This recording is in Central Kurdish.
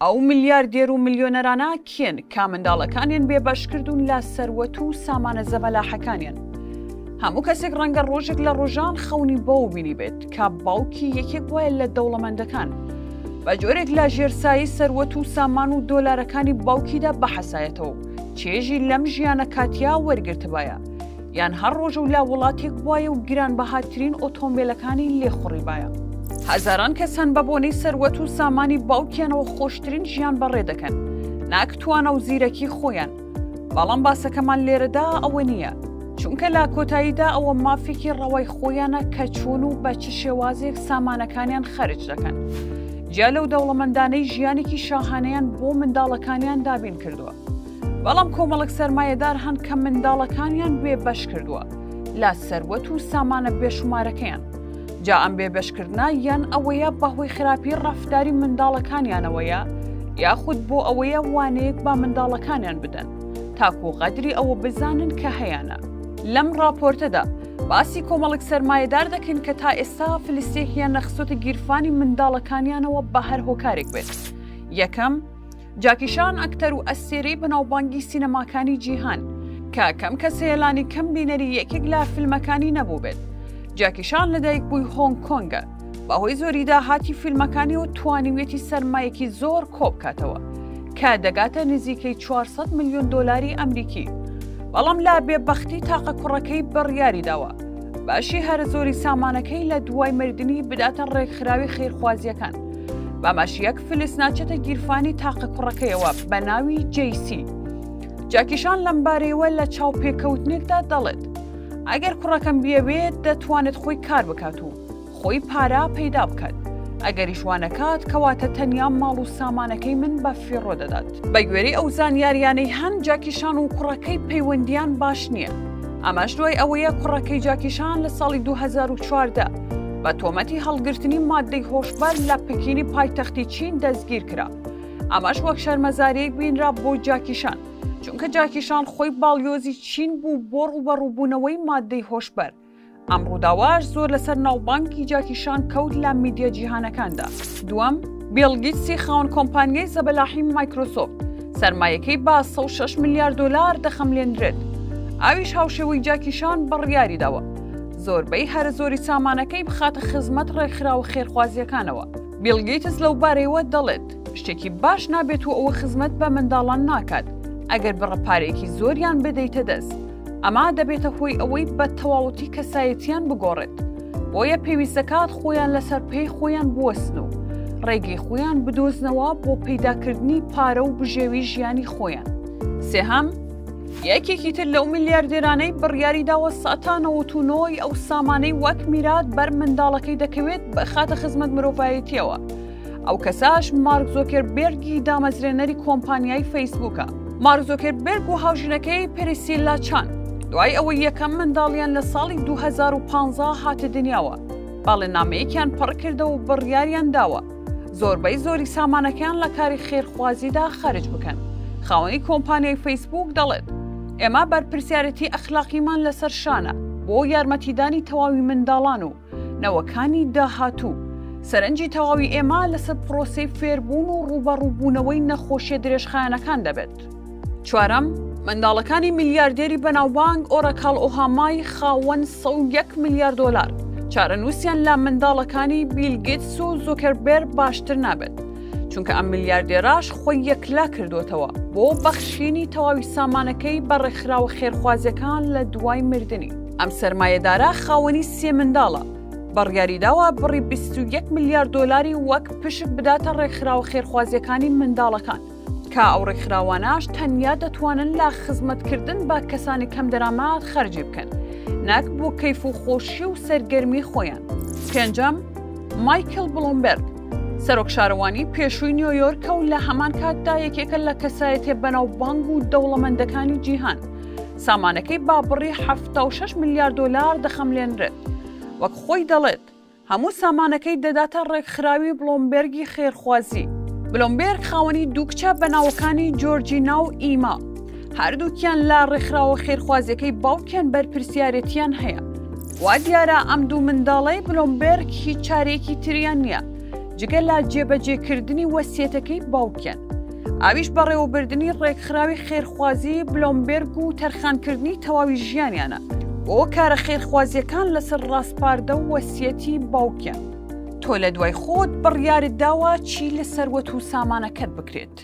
ئەو ملیاردێر و ملیۆنەرانە کێن کە منداڵەکانیان بێبەش کردوون لە سەروەت و سامانە زەبەلاحەکانیان؟ هەموو کەسێک ڕەنگە ڕۆژێک لە ڕۆژان خەونی بەوە بینیبێت کە باوکی یەکێک وایە لە دەوڵەمەندەکان. بە جۆرێک لە ژێرسایی سەروەت و سامان و دۆلارەکانی باوکیدا بحەسایەتەوە و چێژی لەم ژیانە کاتیا وەرگرتبایە. یان هەر ڕۆژە و لە وڵاتێک بوایە و گرانبەهاترین ئۆتۆمبێلەکانی لێ خوڕیبایە. هەزاران کەس هەن بە بۆنەی سەروەت و سامانی باوکیانەوە خۆشترین ژیان بەڕێ دەکەن، ناک توانا و زیرەکی خۆیان. بەڵام باسەکەمان لێرەدا ئەوە نییە، چونکە لە کۆتاییدا ئەوە مافێکی ڕەوای خۆیانە کە چۆن و بە چ شێوازێک سامانەکانیان خەرج دەکەن. جیا لەو دەوڵەمەندانەی ژیانێکی شاهانەیان بۆ منداڵەکانیان دابین کردووە. بەڵام کۆمەڵک سەرمایەدار هەن کە منداڵەکانیان بێ بەش کردووە لە سەروەت و سامانە بێشومارەکەیان. جا ئەم بێبەشکردنە یان ئەوەیە بەهۆی خراپی ڕەفتاری منداڵەکانیانەوەیە یاخود بۆ ئەوەیە وانەیەک بە منداڵەکانیان بدەن تاکو غەدری ئەوە بزانن کە هەیانە. لەم ڕاپۆرتەدا باسی کۆمەڵک سەرمایەدار دەکەین کە تا ئێستا فلسێکیان نەخستۆتە گیرفانی منداڵەکانیانەوە بە هەر هۆکارێک بێت. یەکەم، جاکی شان ئەکتەر و ئەستێرەی بەناوبانگی سینەماکانی جیهان کە کەم کەس هەیە لانی کەم بینەری یەکێک لە فیلمەکانی نەبووبێت. جاکی شان لەدایک بووی هۆنگ کۆنگە، بەهۆی زۆری داهاتی فیلمەکانی و توانیویەتی سەرمایەکی زۆر کۆبکاتەوە کە دەگاتە نزیکەی 400 ملیۆن دۆلاری ئەمریکی. بەڵام لە بێبەختی تاقە کوڕەکەی بڕیاری داوە بەشی هەرە زۆری سامانەکەی لە دوای مردنی بداتە ڕێکخراوی خێرخوازیەکان. بەمەش یەک فلس ناچێتە گیرفانی تاقە کوڕەکەیەوە بە ناوی جەیسی. جاکیشان لەمبارەیەوە لە چاوپێکەوتنێکدا دەڵێت ئەگەر کوڕەکەم بیەوێت دەتوانێت خۆی کار بکات و خۆی پارە پەیدا بکات ئەگەریش وانەکات کەواتە تەنیا ماڵ و سامانەکەی من بە فیڕۆ دەدات. بە گوێرەی ئەو زانیاریانەی هەن جاکیشان و کوڕەکەی پەیوەندیان باش نییە ئەمەش دوای ئەوەیە کوڕەکەی جاکیشان لە ساڵی 2014 بە تۆمەتی هەڵگرتنی مادەی هۆشبەر لە پکینی پایتەختی چین دەستگیر کرا ئەمەش وەک شەرمەزاریەک بینرا بۆ جاکیشان چونکە جاکیشان خۆی باڵیۆزی چین بوو بۆ ڕووبەڕووبوونەوەی مادەی هۆشبەر ئەم ڕووداوەش زۆر لەسەر ناوبانگی جاکی شان کەوت لە میدیا جیهانەکاندا. دووەم، بیڵ گیتسی خاوەن کۆمپانیای زەبەلاحی مایکرۆسۆفت، سەرمایەکەی بە 106 ملیار دۆلار دەخەملێنرێت. ئەویش هاوشێوەی جاکی شان بڕیاری داوە زۆربەی هەرە زۆری سامانەکەی بخاتە خزمەت ڕێکخراوە خێرخوازییەکانەوە. بیڵ گیتس لەو بارەیەوە دەڵێت، شتێکی باش نابێت و ئەوە خزمەت بە منداڵان ناکات ئەگەر بڕە پارەیەکی زۆریان بدەیتە دەست. ئەمە دەبێتە هۆی ئەوەی بە تەواوەتی کەسایەتیان بگۆڕێت بۆیە پێویست دەکات خۆیان لەسەر پێی خۆیان بوەستن و ڕێگەی خۆیان بدۆزنەوە بۆ پەیداکردنی پارە و بژێوی ژیانی خۆیان. سێهەم، یەکێکی تر لەو ملیاردێرانەی بڕیاری داوە سەتا 99 ی ئەو سامانەی وەک میرات بەر منداڵەکەی دەکەوێت بخاتە خزمەت مرۆڤایەتیەوە. ئەو کەسەش مارک زۆکێربێرگی دامەزرێنەری کۆمپانیای فەیسبووکە. مارک زۆکێربێرگ و هاوژینەکەی پریسیلا چان دوای ئەوەی یەکەم منداڵیان لە ساڵی 2015 هاتە دنیاوە بەڵێننامەیەکیان پڕکردەوە و بڕیاریان داوە زۆربەی زۆری سامانەکەیان لە کاری خێرخوازیدا خەرج بکەن. خاوەنی کۆمپانیای فەیسبووک دەڵێت ئێمە بەرپرسیارێتی ئەخلاقیمان لەسەر شانە بۆ یارمەتیدانی تەواوی منداڵان و نەوەکانی داهاتوو، سەرنجی تەواوی ئێمە لەسەر پرۆسەی فێربوون و ڕووبەڕووبوونەوەی نەخۆشیە درێژخایەنەکان دەبێت. چوارەم، منداڵەکانی ملیاردێری بەناوبانگ ئۆراکاڵ ئۆهامای خاوەن 101 ملیار دۆلار، چارەنووسیان لە منداڵەکانی بیل گیتس و زۆکەربێرگ باشتر نابێت، چونکە ئەم ملیاردێراش خۆی یەکلا کردووەتەوە بۆ بەخشینی تەواوی سامانەکەی بە ڕێکخراوە خێرخوازیەکان لە دوای مردنی. ئەم سەرمایەدارە خاوەنی سێ منداڵە، بڕیاریداوە بڕی 21 ملیار دۆلاری وەک پشک بداتە ڕێکخراوە خێرخوازیەکانی منداڵەکان، کە ئەو ڕێکخراوانەش تەنیا دەتوانن لە خزمەتکردن بە کەسانی کەمدەرامەت خەرجی بکەن، نەک بۆ کەیف و خۆشی و سەرگەرمی خۆیان. پێنجەم، مایکل بلۆمبێرگ، سەرۆک شارەوانی پێشووی نیۆیۆرکە و لە هەمان کاتدا یەکێکە لە کەسایەتیە بەناوبانگ و دەوڵەمەندەکانی جیهان. سامانەکەی بە بڕی 76 ملیار دۆلار دەخەملێنرێت. وەک خۆی دەڵێت، هەموو سامانەکەی دەداتە ڕێکخراوی بلۆمبێرگی خێرخوازی. بلۆمبێرگ خاوەنی دوو کچە بە ناوەکانی جۆرجینا و ئیما. هەردووکیان لە ڕێکخراوە خێرخوازیەکەی باوکیان بەرپرسیارێتیان هەیە. وا دیارە ئەم دوو منداڵەی بلۆمبێرگ هیچ چارەیەکی تریان نییە. جگە لە جێبەجێکردنی وەسیەتەکەی باوکیان. ئەویش بەڕێوەبردنی ڕێکخراوی خێرخوازی بلۆمبێرگ و تەرخانکردنی تەواوی ژیانیانە بۆ کارە خێرخوازیەکان لەسەر ڕاسپاردە و وەسیەتی باوکیان. تۆ لە دوای خۆت بڕیارت داوە چی لە سەروەت و سامانەکەت بکرێت.